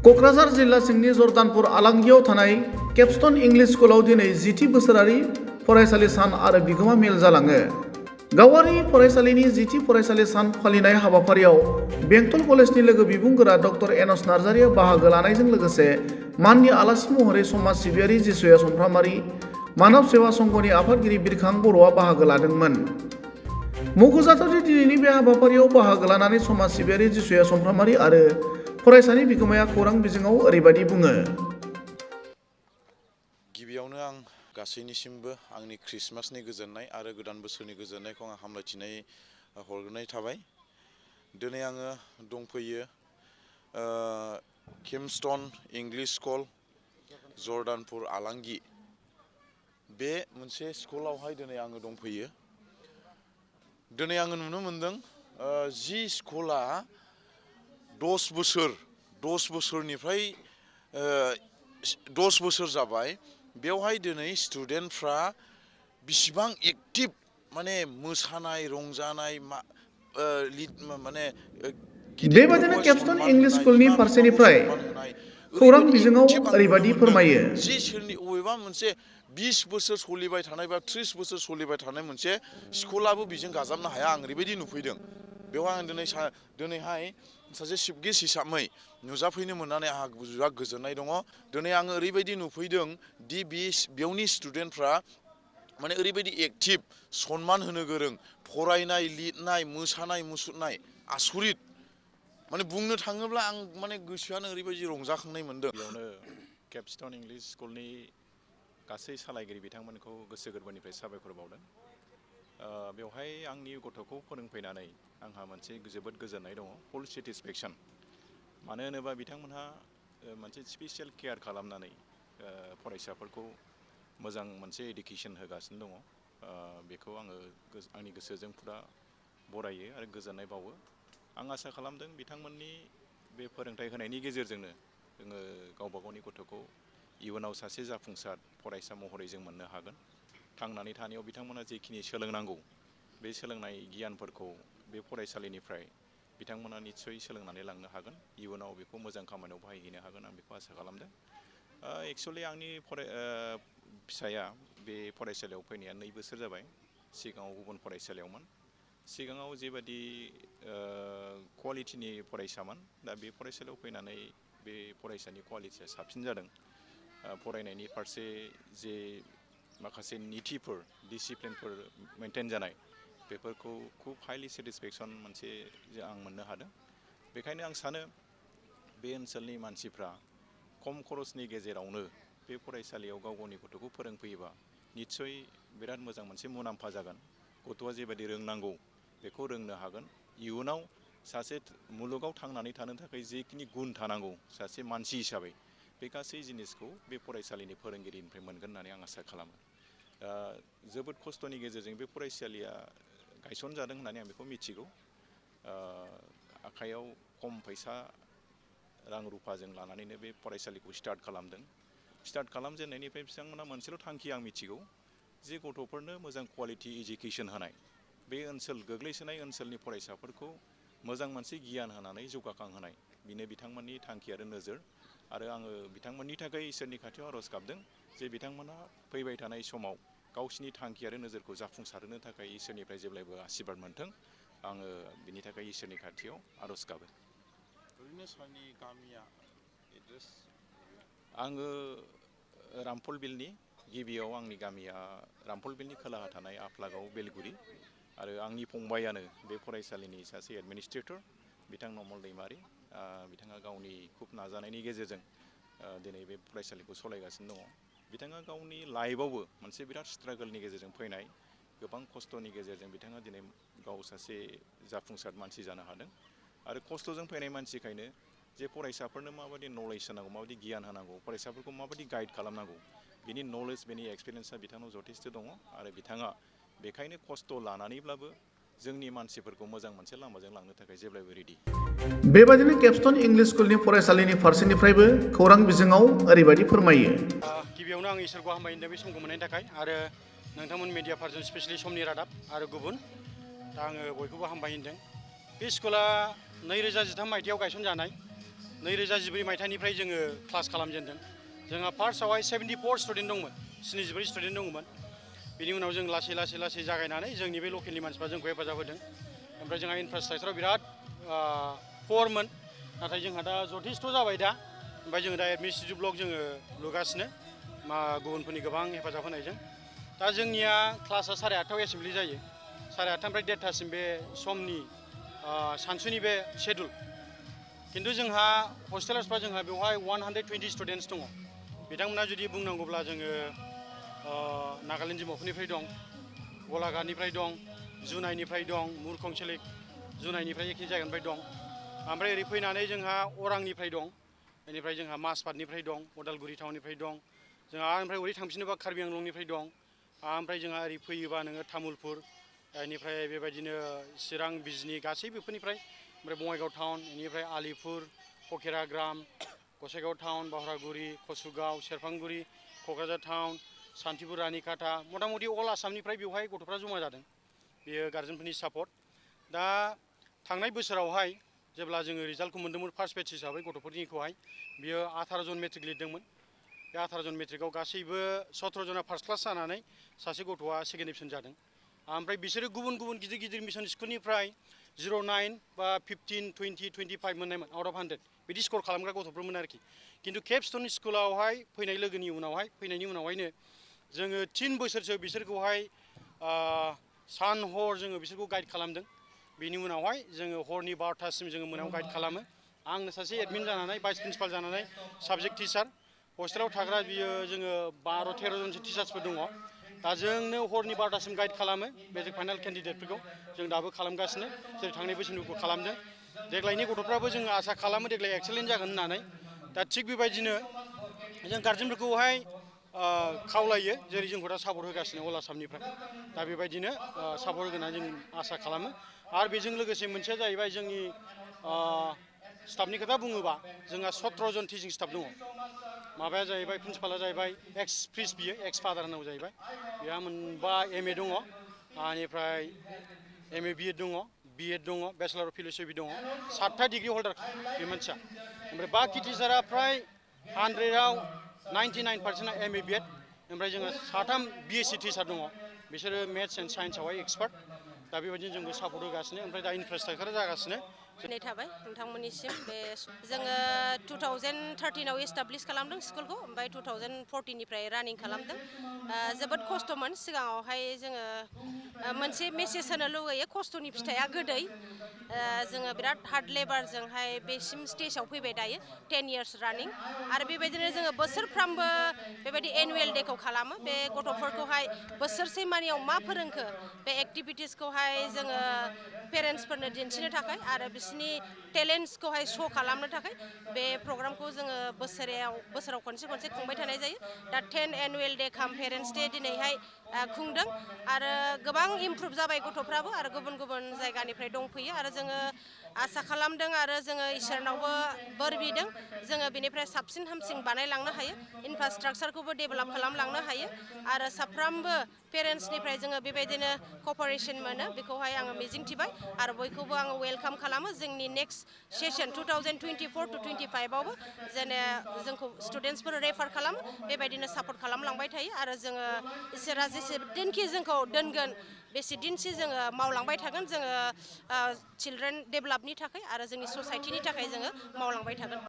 क'क्राझार जिल्ला सिंनि जर्दानपुर आलांगियाव थानाय केपस्टन इंलिश स्कुलाव दिनै 10थि बोसोरारि फरायसालि सान आरो बिगोमा मेल जालाङो। गावारि फरायसालिनि 10थि फरायसालि सान फालिनाय हाबाफारियाव बेंटल कलेजनि लोगो बिबुंगोरा डक्टर एनस नार्जारिया बाहागो लानायजों लोगोसे माननि आलासि महरै समाज सिबियारि जिसुया समफ्रामारि, मानव सेवा संघनि आफादगिरि बिरखां बर'आ बाहागो लादोंमोन। मख'जाथाव दि दिनैनि बे हाबाफारियाव बाहागो लानानै समाज सिबियारि जिसुया समफ्रामारि आरो फरायसानि बिगोमाया खौरां बिजोङाव ओरैबायदि बुङो। गिबियावनो आं गासैनिसिमबो आंनि क्रिसमासनि गोजोननाय आरो गोदान बोसोरनि गोजोननायखौ आं हामलायथिनाय हरग्रोनाय थाबाय। दिनै आङो दंफैयो केपस्टन इंलिश स्कुल जर्दानपुर आलांगि बे मोनसे स्कुलावहाय दिनै आङो दंफैयो। दिनै आङो नुनो मोनदों जि स्कुला 10 बोसोरनिफ्राय 10 बोसोर जाबाय, बेवहाय दिनै स्टुडेन्टफ्रा बिसिबां एक्टिभ, माने मोसानाय रंजानाय माने बेबादिनो केपस्टन इंलिश स्कुलनि फारसेनिफ्राय खौरां बिजोङाव ओरैबायदि फोरमायो। जि सोरनि अबेबा मोनसे 20 बोसोर सोलिबाय थानाय बा 30 बोसोर सोलिबाय थानाय मोनसे स्कुलाबो बेजों गाजाबनो हाया, आं ओरैबायदि नुफैदों। बेवहाय आं दिनैहाय सासे चिफ गेस्ट हिसाबै नुजाफैनो मोननानै आंहा बिराद गोजोननाय दङ। दिनै आङो ओरैबायदि नुफैदों दि बेयावनि स्टुडेन्टफ्रा माने ओरैबायदि एक्टिभ, सनमान होनो गोरों, फरायनाय लिरनाय मोसानाय मुसुरनाय आसरित, माने बुंनो थाङोब्ला आं माने गोसोआनो ओरैबायदि रंजाखांनाय मोनदों। बेयावनो केपस्टन इंलिश स्कुलनि गासै सालायगिरि बिथांमोनखौ गोसो गोरबोनिफ्राय साबायखर बावदों। बेवहाय आंनि गथ'खौ फोरोंफैनानै आंहा मोनसे जोबोद गोजोननाय दङ, फुल सेटिसफेक्सन। मानो होनोबा बिथांमोनहा मोनसे स्पेसियेल केयार खालामनानै फरायसाफोरखौ मोजां मोनसे एडुकेसन होगासिनो दङ। बेखौ आङो आंनि गोसोजों फुरा बरायो आरो गोजोननाय बावो। आं आसा खालामदों बिथांमोननि बे फोरोंथाइ होनायनि गेजेरजोंनो जोङो गावबा गावनि गथ'खौ इयुनाव सासे जाफुंसार फरायसा महरै जों मोननो हागोन। थांनानै थानायाव बिथांमोना जेखिनि सोलोंनांगौ, बे सोलोंनाय गियानफोरखौ बे फरायसालिनिफ्राय बिथांमोना निस्सय सोलोंनानै लांनो हागोन। इयुनाव बेखौ मोजां खामानियाव बाहायहैनो हागोन, आं बेखौ आसा खालामदों। एक्सुवेलि आंनि फिसाया बे फरायसालियाव फैनाया 2 बोसोर जाबाय। सिगाङाव गुबुन फरायसालियावमोन। सिगाङाव जेबादि क्वालिटिनि फरायसामोन, दा बे फरायसालियाव फैनानै बे फरायसानि क्वालिटिया साबसिन जादों। फरायनायनि फारसे जे माखासे नितिफोर, डिसिप्लिनफोर मेनटेन जानाय, बेफोरखौ खुब हाइलि सेटिसफेक्सन मोनसे आं मोननो हादों। बेखायनो आं सानो बे ओनसोलनि मानसिफ्रा खम खरसनि गेजेरावनो बे फरायसालियाव गाव गावनि गथ'खौ फोरोंफैयोबा निस्सय बिराद मोजां मोनसे मुलाम्फा जागोन। गथ'आ जेबायदि रोंनांगौ बेखौ रोंनो हागोन। इयुनाव सासे मुलुगाव थांनानै थानो थाखाय जेखिनि गुन थानांगौ सासे मानसि हिसाबै, बे गासै जिनिसखौ बे फरायसालिनि फोरोंगिरिनिफ्राय मोनगोन होननानै आं आसा खालामो। जोबोद खस्थ'नि गेजेरजों बे फरायसालिया गायसनजादों होननानै आं बेखौ मिथिगौ। आखाइयाव खम फैसा रां रुफाजों लानानैनो बे फरायसालिखौ स्टार्ट खालामदों। स्टार्ट खालामजेननायनिफ्राय बिथांमोना मोनसेल' थांखि आं मिथिगौ, जे गथ'फोरनो मोजां क्वालिटि एजुकेसन होनाय, बे गोग्लैसोनाय ओनसोलनि फरायसाफोरखौ मोजां मोनसे गियान होनानै जौगाखांहोनाय, बेनो बिथांमोननि थांखि आरो नोजोर। आरो आङो बिथांमोननि थाखाय इसोरनि खाथियाव आर'ज गाबदों जे बिथांमोना फैबाय थानाय समाव गावसिनि थांखि आरो नोजोरखौ जाफुंसारहोनो थाखाय इसोरनिफ्राय जेब्लायबो आशीर्बाद मोन्थों। आङो बिनि थाखाय इसोरनि खाथियाव आर'ज गाबो। ओरैनो सारनि गामिया एड्रेस? आङो रामफलबिलनि, गिबियाव आंनि गामिया रामफलबिलनि खोलाहा थानाय आफ्लागाव बेलगुरि, आरो आंनि फंबायानो बे फरायसालिनि सासे एडमिनिस्ट्रेटर, बिथां नमल दैमारि। बिथाङा गावनि खुब नाजानायनि गेजेरजों दिनै बे फरायसालिखौ सालायगासिनो दङ। बिथाङा गावनि लाइफआवबो मोनसे बिराद स्ट्रागोलनि गेजेरजों फैनाय, गोबां खस्थ'नि गेजेरजों बिथाङा दिनै गाव सासे जाफुंसार मानसि जानो हादों। आरो खस्थ'जों फैनाय मानसिखायनो जे फरायसाफोरनो माबायदि नलेज होनांगौ, माबायदि गियान होनांगौ, फरायसाफोरखौ माबायदि गाइड खालामनांगौ, बिनि नलेज, बेनि एक्सपिरियेन्सा बिथांनाव जथेस्थ' दङ। आरो बिथाङा बेखायनो खस्थ' लानानैब्लाबो जोंनि मानसिफोरखौ मोजां मोनसे लामाजों लांनो थाखाय जेब्लायबो रेडि। बेबादिनो केपस्टन इंलिश स्कुलनि फरायसालिनि फारसेनिफ्रायबो खौरां बिजोङाव ओरैबायदि फोरमायो। गिबियावनो आं इसोरखौ हामबाय होनदों बे समखौ मोननायनि थाखाय, आरो नोंथांमोन मिडिया पार्सन स्पेसियेलि समनि रादाब आरो गुबुन, दा आङो बयखौबो हामबाय होनदों। बे स्कुला 2013 मायथाइयाव गायसनजानाय। 2014 मायथाइनिफ्राय जोङो क्लास खालामजेनदों। जोंहा फार्स्टआवहाय 74 स्टुडेन्ट दंमोन, 74 स्टुडेन्ट दंमोन। बिनि उनाव जों लासै जागायनानै जोंनि बे लकेलनि मानसिफ्रा जोंखौ हेफाजाब होदों। ओमफ्राय जोंहा इनफ्रास्ट्राक्चाराव बिराद पुवरमोन, नाथाय जोंहा दा जथेस्थ' जाबाय दा। ओमफ्राय जोङो दा एडमिनिस्ट्रेटिभ ब्लक जोङो लुगासिनो गुबुनफोरनि गोबां हेफाजाब होनायजों। दा जोंनिया क्लासा 8:30आव एसेमब्लि जायो, 8:30निफ्राय 1:30सिम बे समनि सानसुनि बे शेड्युल। खिन्थु जोंहा हस्टेलार्सफ्रा जोंहा बेवहाय 120 स्टुडेन्टस दङ। बिथांमोना जुदि बुंनांगौब्ला जोङो नागालेण्ड दिमापुरनिफ्राय दं, गलाघाटनिफ्राय दं, जुनाइनिफ्राय दं, मुरखंसेलेक जुनाइनिफ्राय एखे जायगानिफ्राय दं। ओमफ्राय ओरै फैनानै जोंहा अरांनिफ्राय दं, बेनिफ्राय जोंहा माजबाटनिफ्राय दं, उदालगुरि टाउननिफ्राय दं, जोंहा ओमफ्राय ओरै थांफिनोबा कार्बि आंलंनिफ्राय दं, ओमफ्राय जोंहा ओरै फैयोबा नोङो तामुलपुर, बेनिफ्राय बेबायदिनो चिरां बिजनि गासै बेफोरनिफ्राय, ओमफ्राय बङाइगाव टाउन, बेनिफ्राय आलिपुर, फकिराग्राम, गसाइगाव टाउन, बावरागुरि, कसुगाव, सेरफांगुरि, क'क्राझार टाउन, सान्तिपुर, रानिखाता, मथा मथि अल आसामनिफ्राय बेवहाय गथ'फ्रा जमा जादों। बेयो गार्जेनफोरनि सापर्ट। दा थांनाय बोसोरावहाय जेब्ला जोङो रिजाल्टखौ मोन्दोंमोन फार्स्ट बेच हिसाबै गथ'फोरनिखौहाय, बियो 18 जन मेट्रिक लिरदोंमोन। बे 18 जन मेट्रिकआव गासैबो 17 जना फार्स्ट क्लास जानानै सासे गथ'आ सेकेन्ड डिभिजन जादों। ओमफ्राय बिसोरो गुबुन गिदिर मिसन स्कुलनिफ्राय 09 बा 15, 20, 25 मोननायमोन आउट अफ 100 बिदि स्कर खालामग्रा गथ'फोरमोन आरोखि। खिन्थु केपस्टन स्कुलावहाय फैनायनि उनावहायनो जोङो 3 बोसोरसो बिसोरखौहाय सान हर जोङो बिसोरखौ गाइड खालामदों। बिनि उनावहाय जोङो हरनि 12थासिम जोङो मोनायाव गाइड खालामो। आंनो सासे एडमिन जानानै भाइस प्रिन्सिपाल जानानै साबजेक्ट टिचार, हस्टेलाव थाग्रा बियो जोङो 12-13 जनसो टिचार्सफोर दङ। दा जोंनो हरनि 12थासिम गाइड खालामो मेट्रिक फाइनाल केन्डिडेटफोरखौ जों दाबो खालामगासिनो, जेरै थांनाय बोसोरनिखौ खालामदों। देग्लायनि गथ'फ्राबो जोङो आसा खालामो देग्लाय एक्सेलेन्ट जागोन होननानै। दा थिग बेबायदिनो जों गार्जेनफोरखौहाय खावलायो, जेरै जोंखौ दा सापर्ट होगासिनो अल आसामनिफ्राय। दा बेबायदिनो सापर्ट होगोन होननानै जों आसा खालामो। आरो बेजों लोगोसे मोनसेया जाहैबाय जोंनि स्टाफनि खोथा बुङोबा जोंहा 17 जन टिचिं स्टाफ दङ। माबाया जाहैबाय प्रिन्सिपाला जाहैबाय एक्स प्रिस्ट, बियो एक्स फादार होनांगौ जाहैबाय। बेहा मोनबा MA दङ, बेनिफ्राय MA BEd दङ, BEd दङ, बेचलार अफ फिल'सफि दङ, 7था डिग्रि हल्डार बे मानसिया। ओमफ्राय बाखि टिचारा फ्राय 100आव 99%आ MA BEd। ओमफ्राय जोङो 3 BSc टिचार दङ, बिसोरो मेथ्स एन्ड साइन्सआवहाय एक्सपार्ट। दा बेबायदिनो जोंबो सापर्ट होगासिनो। ओमफ्राय दा इनफ्रास्ट्राक्चारा जागासिनो। गोजोननाय थाबाय नोंथांमोननिसिम। बे जोङो 2013आव एस्टाब्लिस खालामदों स्कुलखौ, ओमफ्राय 2014निफ्राय रानिं खालामदों। जोबोद खस्थ'मोन सिगाङावहाय। जोङो मोनसे मेसेज होनो लुगैयो, खस्थ'नि फिथाइया गोदै। जोङो बिराद हार्ड लेबारजोंहाय बेसिम स्टेजाव फैबाय दायो, 10 इयार्स रानिं। आरो बेबायदिनो जोङो बोसोरफ्रामबो बेबायदि एनुवेल डेखौ खालामो। बे गथ'फोरखौहाय बोसोरसे मानियाव मा फोरोंखो बे एक्टिभिटिसखौहाय जोङो पेरेन्टसफोरनो दिन्थिनो थाखाय आरो बिसोरनि टेलेन्टसखौहाय श' खालामनो थाखाय बे प्रग्रामखौ जोङो बोसोराव खनसे खुंबाय थानाय जायो। दा 10 एनुवेल डे काम पेरेन्टस डे दिनैहाय खुंदों। आरो गोबां इमप्रुभ जाबाय गथ'फ्राबो, आरो गुबुन जायगानिफ्राय दंफैयो। आरो जोङो आसा खालामदों आरो जोङो इसोरनावबो बोर बिदों, जोङो बेनिफ्राय साबसिन हामसिन बानायलांनो हायो, इनफ्रास्ट्राक्चारखौबो डेभेलप खालामलांनो हायो। आरो साफ्रोमबो पेरेन्टसनिफ्राय जोङो बेबायदिनो कपारेसन मोनो, बेखौहाय आङो मिजिंथिबाय। आरो बयखौबो आङो वेलकाम खालामो जोंनि नेक्स्ट सेसन 2024-25आवबो जेने जोंखौ स्टुडेन्टसफोर रेफार खालामो, बेबायदिनो सापर्ट खालामलांबाय थायो। आरो जोङो इसोरा जेसेदिनखि जोंखौ दोनगोन बेसे दिनसि जोङो मावलांबाय थागोन। जोङो चिलड्रेन डेभेलपनि थाखाय आरो जोंनि ससाइटिनि थाखाय जोङो मावलांबाय थागोन।